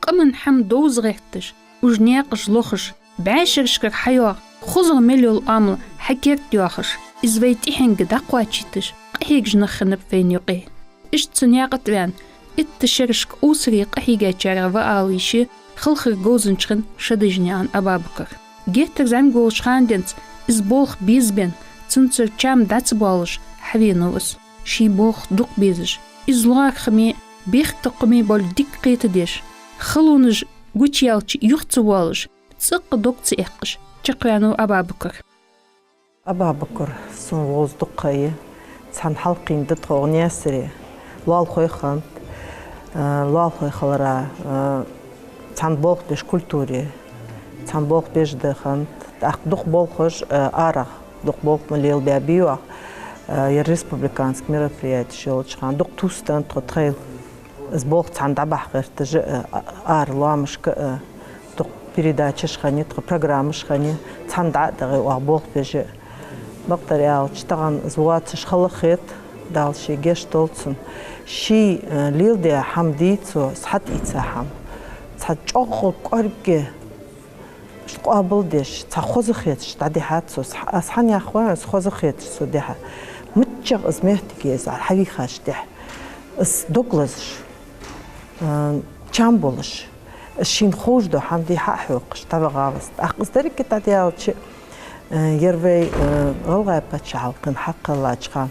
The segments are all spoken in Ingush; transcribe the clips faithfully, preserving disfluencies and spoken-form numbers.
Къаман хӀама довза гӀерташ, уж наькъаш лохаш, бӀаь шерашкара хьайоагӀа, хозагӀа мел йола оамал хьакерда йоахаш, из вай тӀехьенга дӀакхоачийташ, къахьегаш нах хиннаб вайна юкъе. Иштта цу наькъа тӀа ваьнна, итт шерашка овсаре къахьийгачарех ва ала йиш я Халхара говзанча хинна Шадажнаькъан Абабукар. Геттара зӀамига волча хана денз из болх безабенна, цунцара чам дӀа ца боалаш хьавенав из. Ший болх дукха безаш, из лоархӀаме, бехктокхаме болга дика кхетадеш, халонаш гучаяьлча юха ца воалаш, цӀаккха дог ца эккхаш, чакхваьннав Абабукар. Абабукар сона вовза дукха ха я. Цхьан хьалкхийна да тхо Наьсаре. Лоалахой хиннад, э, лоалахой хиларах, э, цхьана болх беш культуре, цхьана болх беш да хиннад. ТӀаккха дукха болхаш, э, арахьа, дукха болх ма лелабаьбий оаха, э, ер республикански мероприятеш йолча хана. Дукха тувсаденнад тхо тхоайла. Из болх цхьана дӀабахьа гӀерташ, э, а-, ара лоамашка, э, дукха передачаш хиннай, тха программаш хиннай, цхьана дӀа а дагӀе оаха болх беш. Бакъдар аьлча, тахан из воацаш хала хет, Дала ший гешт долда цунна. Ший, э, леладаь хӀама дий цо, из хьатӀаийца хӀама. Цхьа чӀоагӀа кӀоарга къоабалдеш, цхьа хоза хеташ дӀадихьад цо. Аз хьанех ва, из хоза хеташ цо дихьа. МиччагӀа из моттиг я из хьавийхача тӀехьа. Из дог лазаш, э, чам болаш, из шийна ховш дола хӀама дий хьа а хьокхаш, дӀавахав из. ТӀаккха из деррига дӀадаьлча, э, ер вай, э, ГӀалгӀай паччахьалкхен хьакхеллача хана,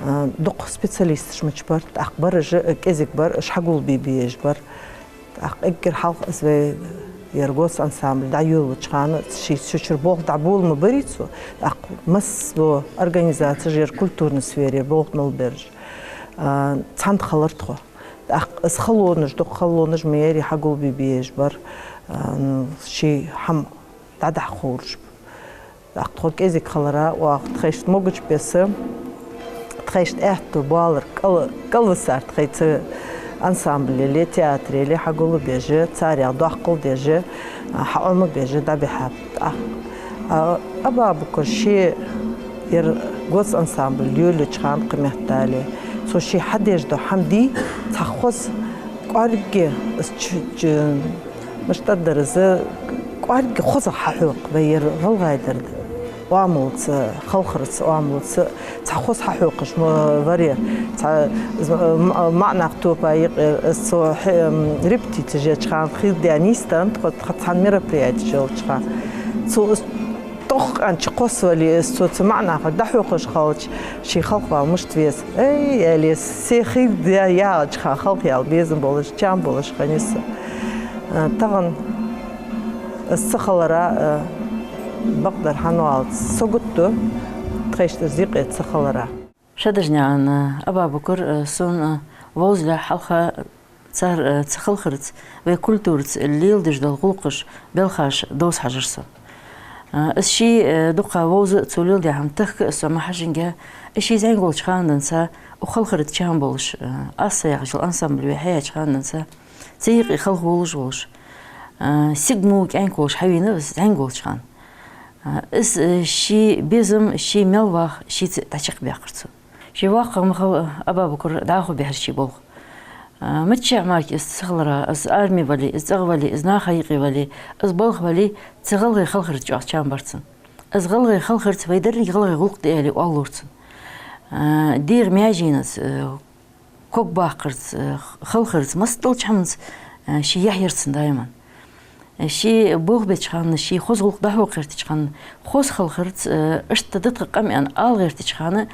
э, дукха специалисташ мича бар, тӀаккха бараш, э, кӀезига бар, уж хьагулбе безаш бар. ТӀаккха эггара хьалха из вай ер госансамбль дӀайолалуча хана, ший цу чура болх дӀабола ма барий цо, тӀаккха массадола организацеш ер культурни сфере болх мел бераш, а, цхьана хилар тхо. ТӀаккха из халонаш, дукха халонаш ма ярий, хьагулбе безаш бар, а, ший хӀама дӀадахьа ховраш. ТӀаккха тхо кӀезига хиларах, оаха тхоашта могача беса, тхоашта аьттув боалар, кӀал-, кӀалвисар тхоай цу ансамблел, театрел хьагулбеш, царех доаккхал деш, хьаӀомабеш дӀабихьаб. ТӀаккха, а, Абабукар ше ер госансамбль йолалуча хана кхыметтел, цо ше хьадеш дола хӀама дий, цхьа хоза кӀоарга, из чу-, чу-, мишта дар из, кӀоарга хоза хьахьокх вай ер гӀалгӀай дар. Оамалца, халхарца, оамалца цхьа хоза хьахьокхаш ма вар ер. Цхьа, м-, маӀа нах топа юкъера, из цо хье-, м, репетицеш еча хана хилда нийсденнад тхо, тха цхьана мероприятеш йолча хана. Цо из тохканча кхоссавале, из цо цу маӀа нахага дӀахьокхаш хилча, ший халхавала мишта веза. Эй, аьле, се хилда яхача хана халхавала безам болаш, чам болаш хиннай со. Э, тахан из ца хиларах, э, бакъдар хӀана оалац, со гуттар, тхоашта из юкъе ца хиларах. Шадажнаькъан Абабукар, э, сона, э, вовзалехь хьалха цар, э, цу халхарца, вай культураца леладеш дола гӀулакхаш, белхаш довза хьажар со. Э, из ше, э, дукха вовза а, цо леладаь хӀама тахка а со ма хьажанге, из ше зӀамига волча хана денз, укх халхарца чам болаш, э, «Асса» яхаш йола ансамбль вай хьаяьча хана денз, цу юкъе халхавувлаш волаш, э, сигму кӀаьнк волаш хьавенав из зӀамига волча хана. Э, из, э, ший безам, ший мел вах шийца дӀачакхбаьккхар цо. Ший воккхагӀа ма хилла Абабукар дӀахо бихьар ший болх. А, миччахьа мара из ца хиларах, из арме вале, из цӀагӀа вале, из наха юкъе вале, из балха вале, цу гӀалгӀай халхарца чӀоагӀа чам бар цун. Из гӀалгӀай халхарца вай деррига гӀалгӀай гӀулакх да аьле оалалора цунна. А, дегӀа маьженаца, э, ког баккхарца, э, халхарца, массадолча хӀаманца, э, ший яхь яр цун даиман. Ше болх беча хана, ше хоза гӀулакх дӀахьокха гӀертача хана, хоза халхарца, э, иштта да тха къам аьнна ала гӀертача хана,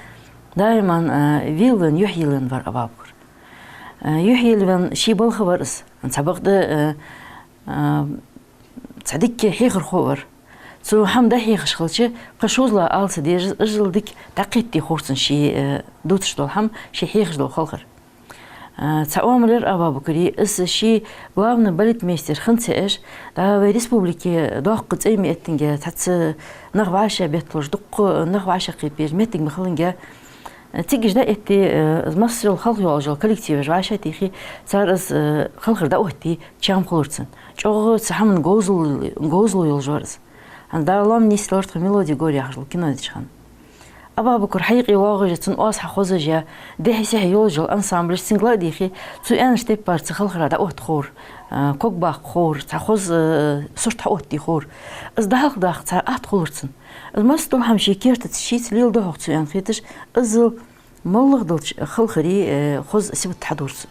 даиман, э, велавенна, юхьелвенна вар Абабукар. Э, юхьелвенна ший балха вар из. Цхьабакъда, э, э, цхьа дикка хьехархо вар. Цо хӀама дӀахьехаш хилча, кхы шозлагӀа ала ца дезаш, иззал дика дӀакхетаде ховра цунна ше, э, дувцаш дола хӀама, ше хьехаш дола халхар. А, цхьа оамал яр Абабукара, из ший главный балетмейстер хинна ца Ӏеш, дӀа вай республике доккха цӀай ма эттанге, цхьацца нах вӀашагӀбетталуш, дуккха нах вӀашагӀкхетабеш моттиг ма хиланге, цига иштта дӀаэтте, э, из массайола халха йолаш йола коллективаш вӀашагӀтехе, цар из, э, халхар дӀаоттае чам хулар цун. ЧӀоагӀа цу хӀаман говзал-, говзал йолаш вар из. ХӀанз Дала лоам нийсделар тха «Мелодия горя» яхаш йола кино дича хана. Абабукар хьайкъе воагӀаш а, цун оаз хьахозаш а, дехьа-сехьа йолаш йола ансамблаш цунга ладийгӀа, цо аьннача тайпара цу халхара дӀаотта ховра, а, ког баккха ховра, цхьа хоза, э, сурт хьаоттае ховра. Из дӀахьалхадаккха цхьа атта хулар цунна. Из массадола хӀама ший кертаца, шийца леладу хьогӀ цо аьнна хеташ, иззал моллагӀа долча халхара, э, хоза сибат хьадора цо.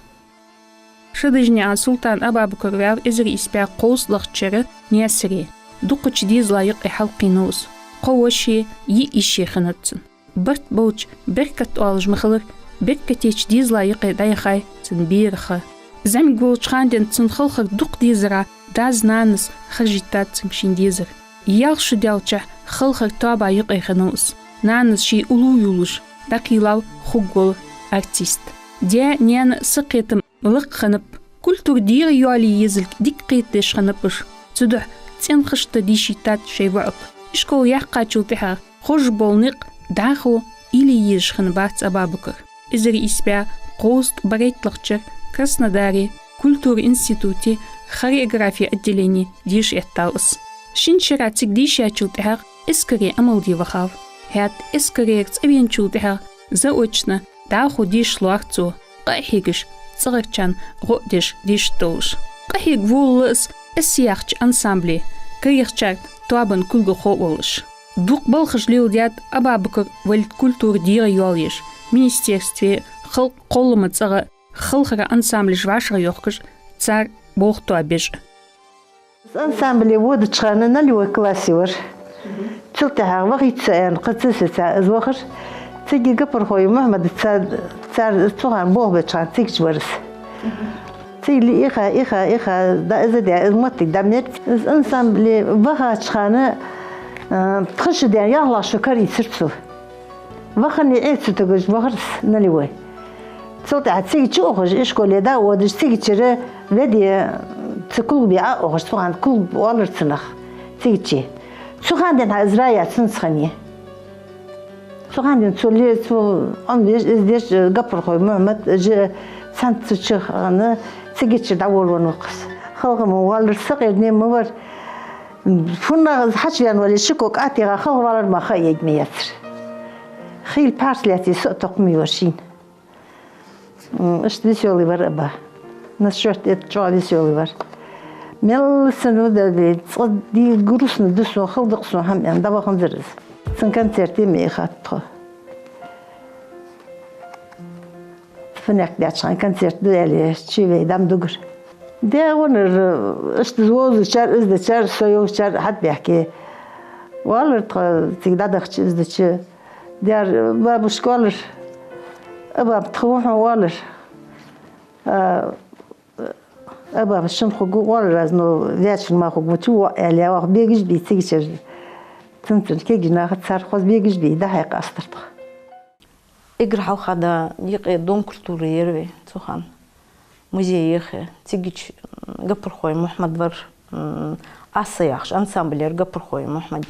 Шадыжнаькъан Султан Абабукар ваьв эзар ийс бӀаь кхузткъалагӀча шера Наьсаре. Дукхача дезала юкъе хьалкхийнав из. Кхо воша, йиъ йиша хиннад цун. Барт болча беркат оалаш ма хиллара, беркатеча дезала юкъе дӀаяхай цун бера ха. ЗӀамига волча хана денз цун халхар дукха дезара дас-нанас харжийтад цунга шийна дезар. Ялх шу даьлча, халхара тоаба юкъе хиннав из. Нанас ший уллув йолаш дӀакхеллав хургвола артист. Даь-наьна сакхетам лакха хиннаб. Культура дегӀайоалае езилга дика кхетадеш хиннаб уж. Цудухьа цӀенхашта дийшийтад шоай воӀага. Ишкол яьккхачул тӀехьагӀа хозаш бола никъ дӀахо уйла е езаш хиннабац Абабукара. Эзар ийс бӀаь кхузткъа барайтталагӀча шера Краснодаре культура институте хореографи отделене деша эттав из. Шин шера цига дийшачул тӀехьагӀа эскаре Ӏамал де вахав. ХӀаьта эскарера цӀавеначул тӀехьагӀа заочно дӀахо дешаш лоархӀ цо, къахьегаш цӀагӀарчарна гӀо а деш дешаргдолаш. Къахьега волалва из «Эсси» яхача ансамбле, карагӀчар тоабан кулгалхо а волаш. Дукха балхаш леладаьд Абабукар-Валида культура дегӀайоалаеш, министерстве, халкъа кхоллама цӀагӀа халхара ансамблаш вӀашагӀйохкаш, цар болх тоабеш. Из ансамбле водача хана нулевой классе вар. Цул тӀехьагӀа вахийта со аьнна, кхы ца сеца из вахар. Цига Гапархой Мухьмад цар, цар цу хана болх беча хана цигача вар из. Цига ли иха, иха, иха, да из а даь, из моттиг дӀаметтар. Из ансамбле вахача хана, а, пхи шу даьнна, ялхлагӀа шу карийцар цо. Вахане Ӏе ца тугаш вахар из нулевой. Цул тӀехьагӀа цига чу ухаш, ишколе дӀаодаш, цигачара веде цу клубе Ӏоухаш, цу хана клуб оалар цунах, цигача. Цу хана денз хьа из Рая цунца хиннай. Цу хана денз цо ле-, цо Ӏомавеш, из деш, Гапархой Мухьмад, жи цхьан цу чу хана, цигачара дӀаволавеннав-кх из. Халхам валар сакъердаме ма вар. ФуннагӀа из хьачувена вале, ши ког кӀатегӀа халхавалар мара ха а ергма яцар. Хийла пхьарс лаьце со а токхаме вар шийна. М, иштта весёлый вар Аба. На счёт это чӀоагӀа весёлый вар. Мел санна да ве, цкъа ди грустно да сона, хала да-кх сона хӀама аьнна, дӀаваханзар из. Цун концерте ма ихад тхо. ФуннагӀа даьча хана концерт ду аьле, чу вай дам дугар. Даь ванар, иштта из вовзачар, из дечар, со йолчар хьатӀабаьхке. Валар тхо цига дӀадахача, из деча. Даьра, бабушка, оалар, Абаб, тха ва хьона, оалар. А, Абаб, шун хургва, оалар аз, но ваьчун мара хургва, чу воӀ аьле, оаха бегаш бий цигачара. Цун-цун кегий нах, цар хоза бегаш бий, дӀа-хьа къастар тхо. Эггара хьалха да юкъе Дом культуры яр вай цу хана. Музей яхе. Цигача, м, Гапархой Мухьмад вар, м, «Асса» яхаш ансамбль яр Гапархой Мухьмада.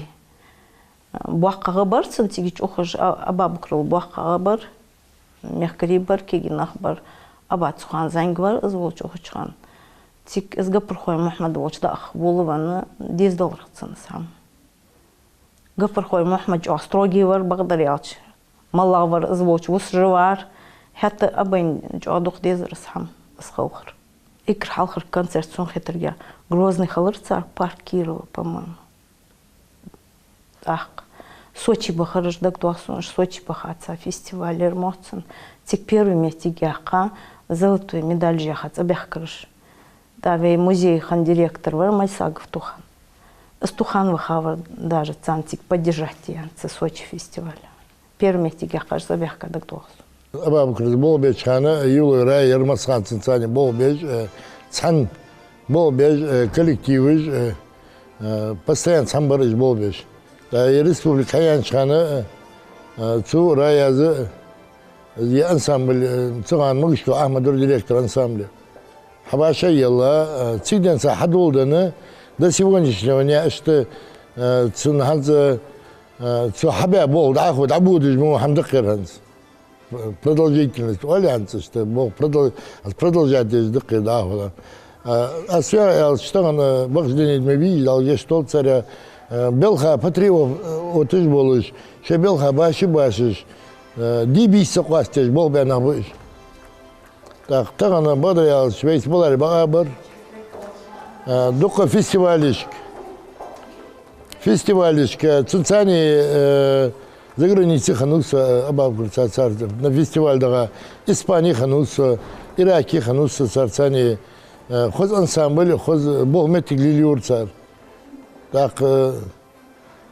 БоккхагӀа бар цун цигача ухаш, а, Абабукарал боккхагӀа бар, мехкарий бар, кегий нах бар. Аба цу хана зӀамига вар, из волча ухача хана. Цига из Гапархой Мухьмад волча дӀаха волавенна, дезадалар-кх цунна из хӀама. Гапархой Мухьмад чӀоагӀа строгий вар, бакъдар аьлча. МоллагӀа вар из волча, вус жа вар. ХӀаьта Абайна чӀоагӀа дукха дезар из хӀама, из халхар. Эггара хьалхара концерт сона хетарга, Грозный хилар цар, парк Кирова, по-моему. ТӀаккха Сочи бахараш дагадоагӀа сона, Сочи баха цхьа фестиваль яр мотт санна. Цига первый меттиг яьккха, золотой медаль яха цӀабаьхкараш. ТӀаккха вай музейха директор вар Майсагов Тухан. Из Тухан ваха вар даже царна цига поддержать де аьнна цу Сочи фестивале. Первый меттиг яьккхараш цӀабаьхка дагадоагӀа сона. Абабукара болх беча хана, Юлай Рая яр массахана цунца болх беш, э, цхьана болх беш, э, коллективаш, э, э, постоянно цхьана бар уж болх беш. ТӀаккха республика хьаяьннача хана, э, э, цу Раяс, э, из ансамбль, э, цу хана Магашков Ахьмад вар директор ансамбля. Хьабаша елла, э, цигара денз хьадоладенна, до сегодняшнего дня иштта, э, цун хӀанз, э, цо хьабаь болх дӀахо дӀабодаш мо хӀама да-кх ер хӀанз. Продолжительность оал хӀанз иштта, болх продол-, продолжать деш да-кх ер дӀахо. Э, аз фу аьлча, тахан, э, бакъденеда ма вий, Дала гешт долда царех, Э, балха патриотаж болаш, шоай балха баши башаш, э, ди-бийса къоастадеш болх баь нах ба уж. ТӀаккха тахан, бакъдар аьлча, вайца баларе бакъ бар. Э, дукха фестивалашка, фестивалашка, цунцани, э, загранице хиннав со, э, Абабукарца цар, на фестиваль дагӀа, Испане хиннав со, Ираке хиннав со царцани, э, хоза ансамбль, хоза болх моттиг лелаер цар. ТӀаккха, э,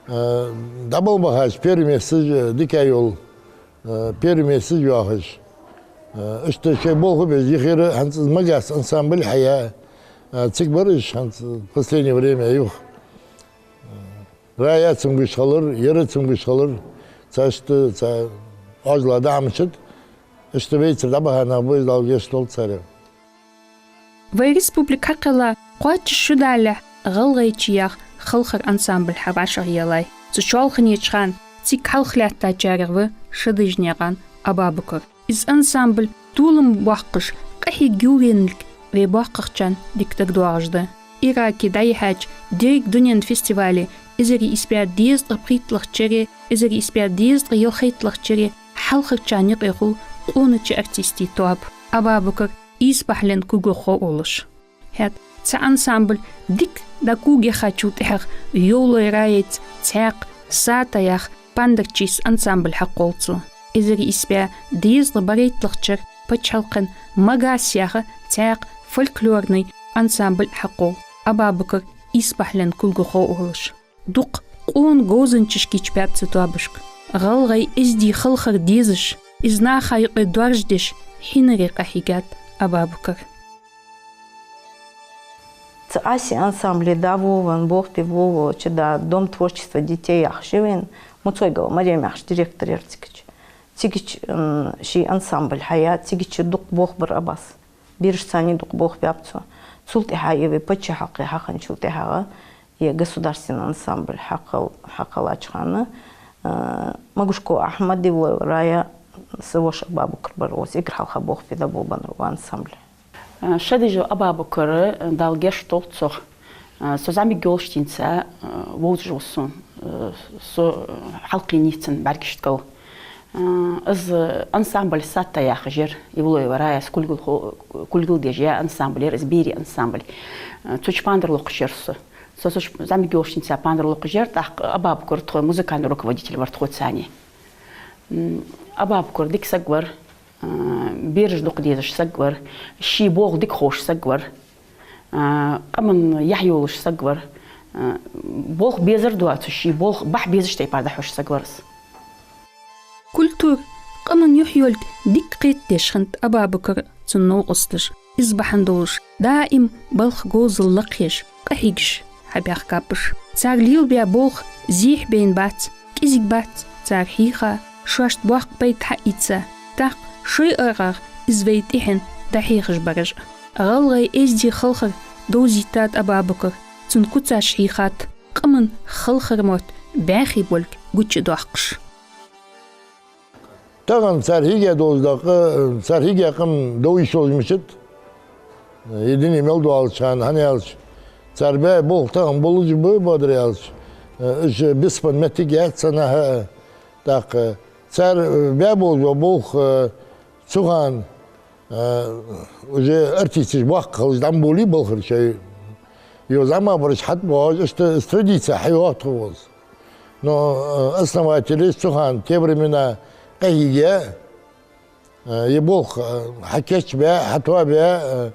э, дӀабала бахача первый местаж, э, дика йола, э, первый местаж йоахаш. Э, иштта шоай болх беш йихира, хӀанз из Магас ансамбль хьаяь, э, цига бар уж хӀанз последнее время юха. Э, Рая цамогаш хилар, Яра цамогаш хилар, царца, цар Ӏоажала дӀа Ӏомачат, иштта вайцара дӀабаха нах ба уж, Дала гешт долда царех. Вай республика хьакхелла кхоачаш шу далехь, ГӀалгӀайче яха «Халхар» ансамбль хьавӀашагӀъеллай. Цу чоалханеча хана цига хьалхалаьттачарех ва Шадыжнаькъан Абабукар. Из ансамбль толам боаккхаш, къахьийга ювлаенналга вай боккхагӀчарна дика дагадоагӀаш да. Ираке дӀайихьача деррига дунен фестивале, эзар ийс бӀаь дезткъа пхийтталагӀча шера, эзар ийс бӀаь дезткъа ялхайтталагӀча шера хьалхарчарна юкъе хул къонача артистий тоаба. Абабукар ийс бахьан лен кулгалхо волаш. ХӀаьта цхьа ансамбль дика дӀакулгаяхачул тӀехьагӀа Евлой Раеца цхьаькха «Сата» яха пандарчий ансамбль хьакхолл цо. Эзар ийс бӀаь дезткъа барайтталагӀча шера паччахьалкхен «Магас» яха цхьаькха фольклорни ансамбль хьакхолл Абабукар ийс бахьан лен кулгалхо волаш. Дукха къона говзанчаш кийчбаьб цу тоабашка. ГӀалгӀай эздий халхар дезаш, из наха юкъе доаржадеш, хьинаре къахьийгад Абабукар. Цу «Аси» ансамбле дӀаволавенна, болх бе волавелча, да, Дом творчества детей яхаш я вайна, Муцойгова Марем яхаш директор яр цигача. Цигача, м, ший ансамбль хьаяь, цигача дукха болх бир Абас. Берашцани дукха болх баьб цо. Цул тӀехьагӀа, е вай паччахьалкхе хьахинначул тӀехьагӀа, е государственный ансамбль хьакхел-, хьакхеллача хана, э, Магушков Ахьмад, Евлоева Рая, са воша Абабукар бар, укхаза эггара хьалха болх бе дӀаболабеннар укх ансамбле. Э, Шадыжов Абабукар, э, Дала гешт долда цох, э, со зӀамига йолча денца, э, вовзаш ва сона, э, со, э, хьалкхийнав цун бӀаргашта кӀал. Э, из ансамбль «Сата» яхаш яр, Евлоева Раяс кулгал-, кулгалдеш яь ансамбль яр из, берий ансамбль. Э, цу чу пандар локхаш яр со. Со, со чу зӀамига йолча денца пандар локхаш яр, тӀаккха Абабукар тхоай музыкальный руководитель вар тхоцани. М, Абабукар дика саг вар, э, бераш дукха дезаш саг вар, ший болх дика ховш саг вар, э, къаман яхь йолаш саг вар, э, болх безар доацаш, ший болх бахьа безача тайпара дӀахьош саг вар из. Культура, къаман юхь йолга дика кхетадеш хиннад Абабукара цун новкъосташа. Из бахьан долаш, даим балха говзал лакхъеш, къахьегаш хьабаьхкаб уж. Цар лелабаь болх зехьа байна бац, кӀезига бац цар хьийха, шоашта боккха пайда хьаийца, тӀаккха шоай аргӀагӀа из вай тӀехьенна дӀахьехаш бараш. ГӀалгӀай эздий халхар довзийтад Абабукара, цун куцаш хьийхад, къаман халхара мотт бӀаьхий болга гучадоаккхаш. Тахан цар хьийга долаш да къа-, цар хьийга къам дов йиш йолаш мичад, э, е дуне мел доалача хана, хӀана аьлча, цар баь болх тахан болаш ба, бакъдар аьлча, э, уж бицбенна моттиг яц цхьаннахьа, э, тӀаккха цар, э, баь болаш бола болх, э, цу хана, э, уже артисташ боккха хилча дӀа ма болий балхара шоай. Йо, зӀамагӀбараш хьатӀабоагӀаш, иштта из традици хьайоагӀа тхо укхаза. Но, э, основателаш цу хана, те времена къахьийга, э, е болх, э, хьакийчбаь, хьатоабаь, э,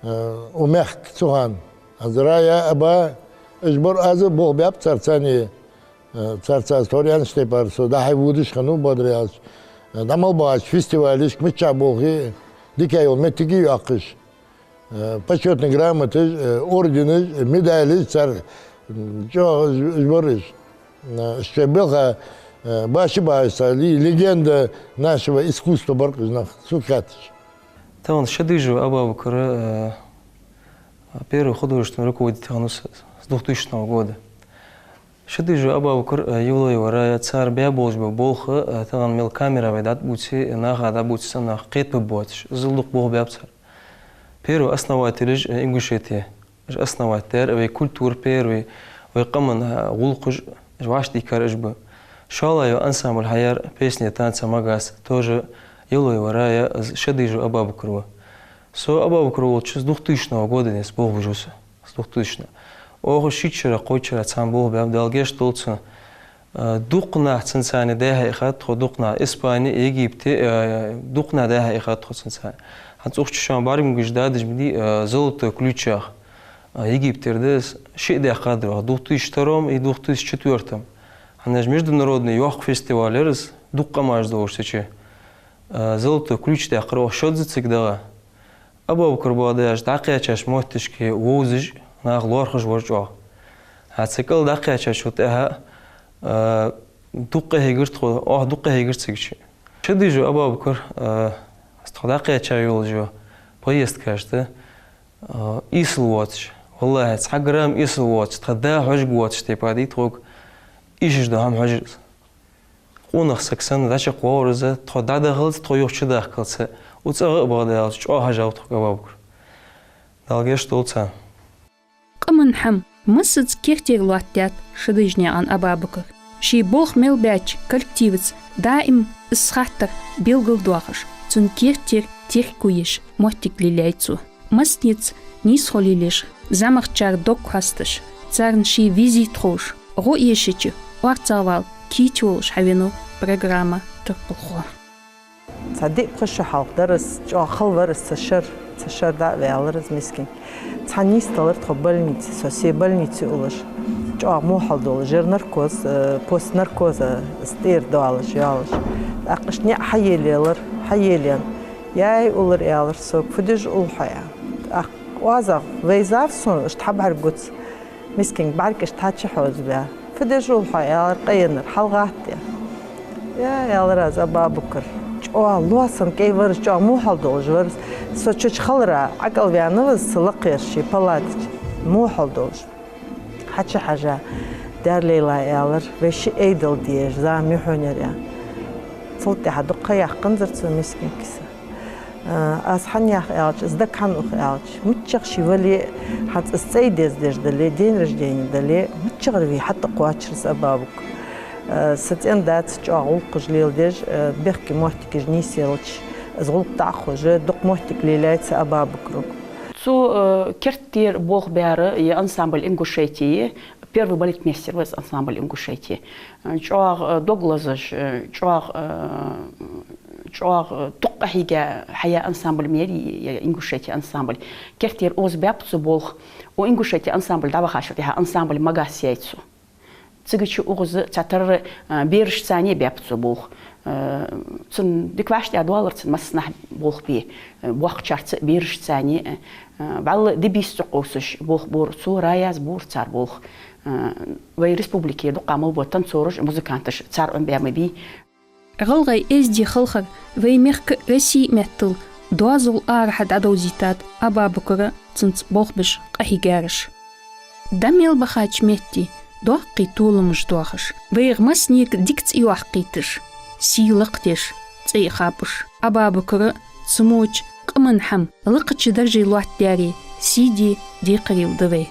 э, укх мехка цу хана. Аз Рая, Аба, уж бар, аз болх баьб царцани, э, царца аз тхьовра аьннача тайпара со дӀа-хьа водаш хиннав, бакъдар аьлча. Э, дӀа мел бахача фестивалашка миччахьа болх, дика йола моттиг йоаккхаш. Э, почётный грамоташ, э, орденаш, э, медалаш цар, м, чӀоагӀа уж, уж бар уж. Э, шоай балха, э, баши башаш цар ле-, легенда нашего искусства бар уж нах, сога хаьттача. Тахан Шадыжов Абабукар, э, первый художественный руководитель хиннав с, с двухтысячного года. Шадыжов Абабукар, э, Евлоева Рая, цар баь болаш бола болх, э, тахан мел камера вай дӀатӀабувце, наха дӀабувце санна кхетабергбоацаш, из дукха болх баьб цар. Первый основателаш, э, Ингушетии. Уж основать даьр, вай культура первый Вай къаман гӀулакхаш, вӀаштӀехьа дийкъар уж ба. ШоллагӀа йола ансамбль хьаяьр «Песни и танцы Магас», тоже Елой варая, из Шадыжев Абабукр ва. Со Абабукр волча с двухтысячного года нес болх беш ва со. С двухтысячного. Оаха шийтта шера, кхойтта шера цхьана болх баьб, Дала гешт долда цунна. Э, дукха нах цунца дӀа-хьа ихад тхо, дукха нах Испане, Египте, э, дукха нах дӀа-хьа ихад тхо цунца. ХӀанз укх чу шоана бӀаргагуш дадаш ма дий, э, «Золотой ключ» яха. А, Египтера да из, шиъ даьккхад оаха, двух тысяч втором и двух тысяч четвёртом. ХӀанз международный йоккха фестиваль яр из, дукха къамаш долаш цу чу. А, «Золотой ключ» даьккхар оаха шозза цига дагӀа. Абабукр баха дезаш дӀакхаьчача моттигашка вовзаш, нах лоархӀаш вар чӀоагӀа. ХӀанз цу кӀал дӀакхаьчачул тӀехьагӀа, а, дукха къахьийгар тхо, оаха дукха къахьийгар цига чу. Шадыжев Абабукр, а, тхо дӀакхаьча йолча поездкашта, а, эсала воацаш. ВаллахӀи, цхьа грамм эсала воацаш, тха да хьожаргвоацаш тайпара дий тхога, ийшаш дола хӀама хьожар из. Къонах саг санна дӀачакхвоагӀар из, тхо дӀадахалца, тхо юха чудахкалца, укх цӀагӀа а баха даллалца, чӀоагӀа хьежав тхога Абабукр. Дала гешт долда цунна. Къаман хӀама массаза кертера лоаттадаьд Шадыжевнаькъан Абабукра. Ший болх мел баьча коллективаца даим из хаттар белгалдоахаш, цун кертера терко еш моттиг лелаяьй цо. Массанеца нийсхо лелаеш, зӀамагӀчар дог хьесташ, царна ший визит ховш, гӀо эшача орцагӀвала кийча волаш хьавенав программа турпалхо. Цхьа диъ-пхи шу хьалха дар из, чӀоагӀа хала вар из цу шера, цу шера дӀа а ваьлар из мискинг. Цхьа нийсделар тхо больнице, со се больнице уллаш. ЧӀоагӀа во хьал долаш яр, наркоз, э, пост наркоза из тӀера доалаш, йоалаш. ТӀаккха иштта ниӀ хьаелаелар, хьаелаенна: «Яй, — уллар, — аьлар сога, — фу деш улл хьо?» — аьнна. ТӀаккха оазагӀа вайзав сона, иштта хьабӀаргагуц. Мискинг бӀаргашта хьачухьожабаь: «Фу деш улл хьо?» — аьлар, къаеннар: «ХьалгӀатта». «Я, — аьлар аз, — Абабукр». ЧӀоагӀа лоасан кӀай вар из, чӀоагӀа во хьал долаш вар из. Со цу чу хилара ӀокӀалваьннав из цу лакхера ший палата чу. Во хьал долаш. Хьачухьежа: «Даьра, Лейла, — аьлар, — вай шиъ Ӏийдал де езаш зама я хьона ер», — аьнна. Цул тӀехьагӀа дукха ха яьккханзар цо мискинга киса. Э, аз хӀана ях аьлча, из дага хӀана ух аьлча, миччахьа ше вале а, хӀанз из цӀай дездеш дале, день рождения дале, миччахьара вий хьатӀакхоачар из Абабукр. Э, са цӀен-даьца чӀоагӀа гӀулакхаш леладеш, э, бехке моттигаш нийсъелча, из гӀулакх дӀа а ховш, дукха моттиг лелаяьй цу Абабукра. Цо, э, керттера болх баьр ер ансамбль «Ингушетия», первый балетмейстер ва из ансамбль «Ингушетия». ЧӀоагӀа, э, дог лазаш, э, чӀоагӀа, э, чӀоагӀа, э, дукха къахьийга хьаяь ансамбль ма яр ер «Ингушетия» ансамбль. Керттера озабаьб цо болх. Укх «Ингушетия» ансамбль дӀавахачул тӀехьагӀа ансамбль «Магас» яьй цо. Цига чу укхаза цхьатарра, э, берашца а баьб цо болх. Э, цун дика вӀаштӀехьадоалар цун массанахьа болх бе, э, боккхачарца а, берашца а, э, э, вӀалла ди-бийса ца кховсаш болх бора цо, раяза бора цар болх. Э, вай республике дукха мел бола танцораш, музыканташ цар Ӏомабаь ма бий. ГӀалгӀай эздий халхар вай мехка а, Россе а меттел доазол арахьа дӀадовзийтад Абабукра цунца болх беш къахьийгараш. ДӀа мел бахача метте доккхий толамаш доахаш, вайх массанега дика цӀи йоаккхийташ, сий лакхдеш, цӀи а хапаш, Абабукра цу моча къаман хӀама лакхача дарже лоаттадаьр сий де декхарийла да вай.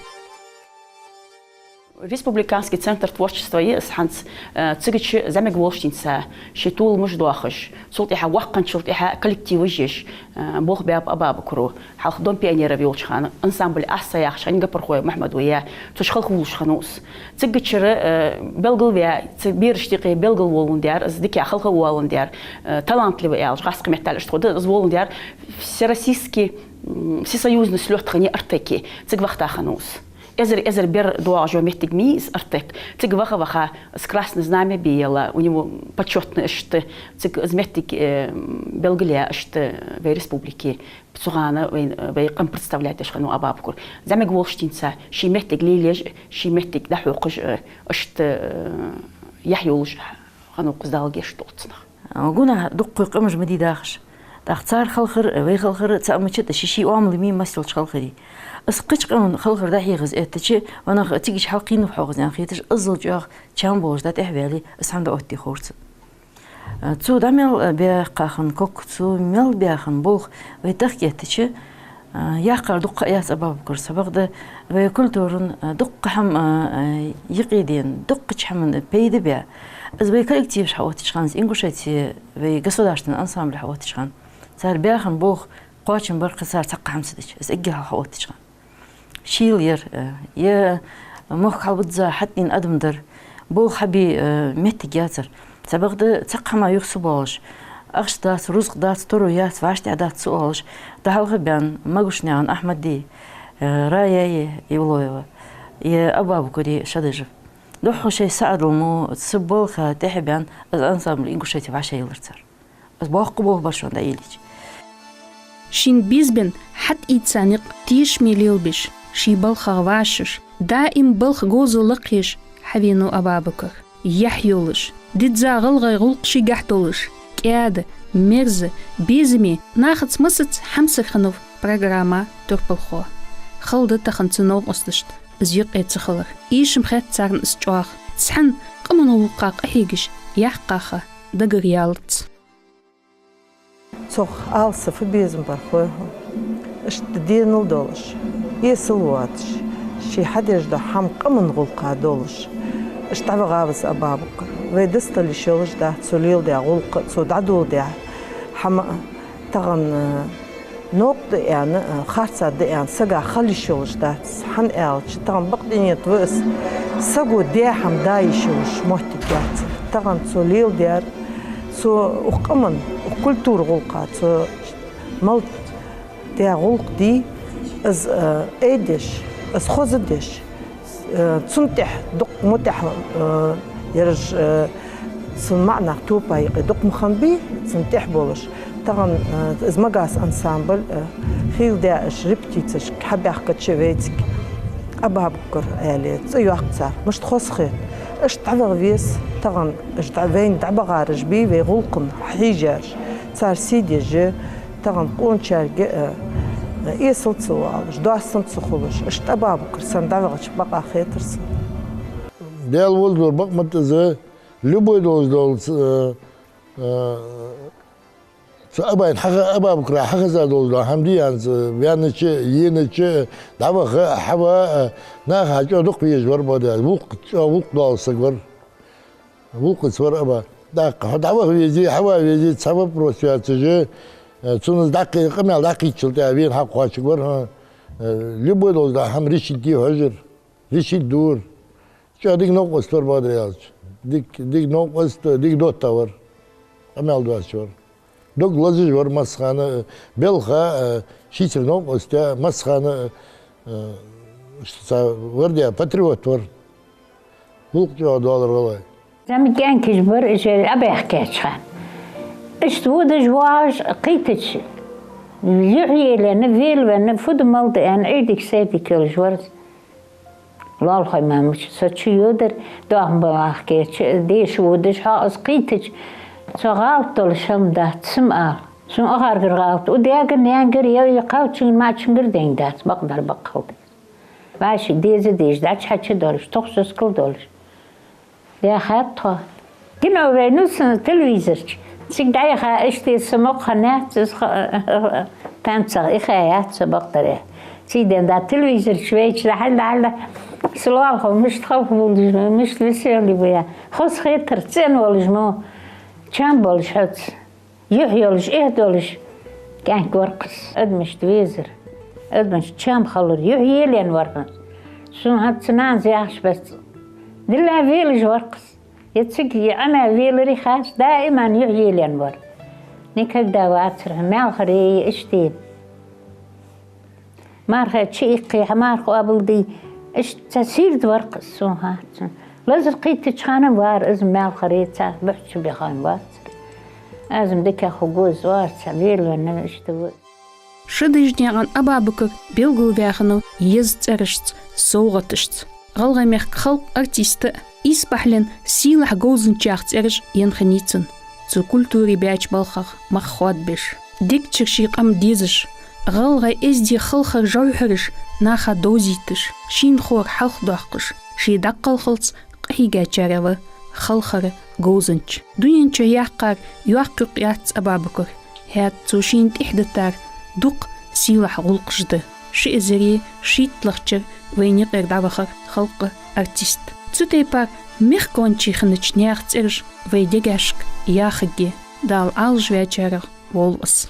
Республиканский центр творчества я из хӀанз, э, цига чу зӀамига волча денз ший толамаш доахаш, цул тӀехьагӀа воккха хинначул тӀехьагӀа коллективаш еш, э, болх баьб Абабукра. Хьалха Дом пионеров йолча хана ансамбль «Асса» яхаш хиннай Гапархой Мухьмада яь, цу чу халхавувлаш хиннав из. Цигачара, э, белгалваь, цу берашта юкъе белгалволандаь, из дика халхаволандаь, э, талантливый аьлча гӀазкхий меттала иштта хул, из воландаь всероссийский, м, всесоюзный слёт хиннай «Артеке», цига вахийта хиннав из. Эзар-эзар бер доагӀаш йола моттиг ма йий из «Артек». Цига ваха-ваха из «Красное знамя» бе елла, у него почётный иштта, цига из моттиг, э, белгалъяь иштта вай республике. Цу хана вай, вай къам представлять деш хиннав Абабукр. ЗӀамига волча денз ший моттиг лелаеш, ший моттиг дӀахьокхаш, э, иштта, э, яхь йолаш хиннав укхаза, Дала гешт долда цунах. Гунахь дуккхий къамаш ма дий дахаш. ТӀаккха цар халхар, вай халхар цаӀ мича да, ший-ший оамал ма йий массайолча халхара. Из кхыча къаман халхар дӀахьехаза эттача, ванах цига чу хьалкхийнав хьогӀ из аьнна хеташ, иззал чӀоагӀа чам болаш дӀатӀехьаваьле, из хӀама дӀаоттаде ховр цо. Цо дӀа мел баьккха хинна ког, цо мел баь хинна болх вай тахка эттача, А, яккхар дукха яц, Абабукар, цхьабакъда вай культуран, а, дукха хӀама, а, а, юкъедена, дукхача хӀаман пайда баь. Из вай коллективаш хьаоттача хана, из Ингушетия вай государственный ансамбль хьаоттача хана, цар баьха болх кхоачам бар-кх цар цхьаккха хӀама ца дича, из эггара хьалха хьаоттача хана. Шийла яр, э, е мохк хьалбузза хьатӀадена адам дар, болх хьабе, э, моттиг яцар. Цхьабакъда цхьаккха хӀама юха ца боалаш, ахча дац, рузкъа дац, таро яц, вӀаштӀехьа дац ца оалаш, дӀахьалха баьнна Могушнаькъан Ахьмади, э, Раяи Ивлоева, е Абабукари Шадыжев. Духхьал шоай саӀадал мо цу балха тӀехьа баьнна, из ансамбль Ингушете вӀашагӀъеллар цар. Из боккха болх бар шоана дӀаеллача. Шийна безабенна хьатӀаийца никъ тешаме лелабеш, ший балхах вӀашагӀъеш, даим балха говзал лакхъеш хьавенав Абабукар. Яхь йолаш, дизза гӀалгӀай гӀулакх шийгахьа долаш, кӀаьда, мерза, безаме, нахаца массаза хьамсара хиннав программа турпалхо. Хала да тахан цу новкъосташта из юкъе ца хилар. Эшам хет царна из чӀоагӀа. Цхьан къаман гӀулакха къахьегаш, яхь кхаха дагаръялац. Цох ала са фу безам бар хой хьона. Иштта денал долаш, эсала воацаш, ше хьадеш дола хӀама къаман гӀулакха долаш, иштта дӀавахав из Абабукар. Вай дастал йиш йолаш дац цо леладаь гӀулакх а, цо дӀадоладаь хӀама а. Тахан, э, новкъа да аьнна, э, харцахьа да аьнна, сага хила йиш йолаш дац. ХӀана аьлча, тахан бакъдинет ва из, саго даь хӀама да йиш йолаш моттиг яц. Тахан цо леладаьр, цо укх къаман, укх культура гӀулакха цо мел даь гӀулакх дий, из, э, айдеш, из хоза деш, э, цунна тӀехьа дукха ма тӀехьа, э, ераш, э, цун маӀа нах топа юкъе дукха ма хиннабий, цунна тӀехьа болаш. Тахан, э, из Магас ансамбль, э, хийла даь, уж репетицешка хьабаьхкача вайцига Абабукар аьле, цӀи йоаккх цар. Мишта хоза хет. Иштта дӀаваха веза тахан, уж дӀа-, вайна дӀабахараш бий, вай гӀулакхана хьежараш. Цар сий деш, тахан къоначарга, э, э, эсала ца воалаш, доастам ца хулаш, иштта Абабукар санна дӀавахача бакъахьа хетар сона. Даьла волча бакъ ма дий из, любой долаш дола, э, э, цу Абайна хьаха-, Абабукара хьахеза долаш дола хӀама дий хьона из, ваьннача, енача, дӀаваха, хьава, э, наха хьа чӀоагӀа дукха везаш вар, бакъдар, вокх чӀоагӀа вокх дола саг вар. Вокхаца вар Аба. ТӀаккха хьо дӀаваха везе, хьава везе, цхьа вопрос яцаш, э, цунна из дӀакхе-, къамаьл дӀакхийттачул тӀехьагӀа вена хьакхоачаргвар, хьо, э, любой долаш дола хӀама решить де хьожар, решить дора. ЧӀоагӀа дика новкъост вар, бакъдар аьлча. Дика, дика новкъост, дика доттагӀа вар. Къамаьл доацаш вар. Дог лазаш вар массахана, э, балха, э, шийцара новкъост яь, массахана, э, э, иштта цхьа вар де, патриот вар. Гулкъ чӀоагӀа долар гӀалгӀай. Заман кӀаьнкаш бар, уж Ӏобаьхкача хана. Иштта водаш воагӀаш кхийттача, юхь елаенна, велавенна, фу да мала да аьнна, Ӏуйдиг-сайдиг йолаш вар из. Лоалахой мамаша со чу йодар, доахан балахка кийча, деша водаш, хьо из кхийттача, цо гӀалат долаш хӀама дац, сам ала. Сона акхаргара гӀалат, укх даьгара, наьнагара, е, е кхалчунгара, маӀачунгара дайна дац, бакъдар бакъ хала да. Вай ши деза дезаш, дӀачу-хьачу долаш, тохсоскал долаш. Яхад тхо. Кино вайнав цунна телевизор чу. Цига дӀаяха, иштта са мукъа хиннаяц, из ха-, танцах ихаяц са, бакъдар. Цигара да телевизор чу вайча, дӀахьал, дӀахьал, са лоалахо мишта халхавувлаш ма, мишта веселый ва. Хоза хетар, цӀена волаш ма, чам болаш хьоца. Юхь йолаш, эхь долаш кӀаьнк вар-кх из. Адамашта везар, адамашта чам хилар, юхь елаенна вар-кх из. Сона хӀанз цу нанас яхаш бац. Дилла велаш вар-кх из. Е цига, е Ӏомаь велари хац, даиман юхь елаенна вар. Никогда вацар хьона, маьлхара е иштта. Марха чу иккхе, хьа марха къоабалде, иштта цхьа сийрда вар-кх из, сона хетачох. Лазар кхийттача хана вар из, маьлхара цхьа бухьча баьхкан вац. Аз-м дикагӀа хургва из, оарца велавенна иштта ва. Шадыжнаькъан Абабукар белгалваьханав еза цӀерашца, совгӀаташца. ГӀалгӀай мехка халкъа артиста а, исбахьален сийлахьа говзанчах цӀераш енна хиннай цун. Цу культуре баьча балхах мах хоадабеш, дегчура ший къам дезаш, гӀалгӀай эздий халхара жовхьараш наха довзийташ, шийна ховр хьалхадоаккхаш, ше дӀакхалхалца къахьийгачарех ва халхара говзанча. Дунен чу яьккхар йоккха юкъ яц Абабукара. ХӀаьта цо шийна тӀехьадитар дукха сийлахь гӀулакхаш да. Ши эзари шийтталагӀча шера вайна юкъера дӀавахар халкъа артист. Цу тайпара мехкончий хиннача наьха цӀераш вай дегашка яхаргья, Дала Ӏалашваьчарех волва из.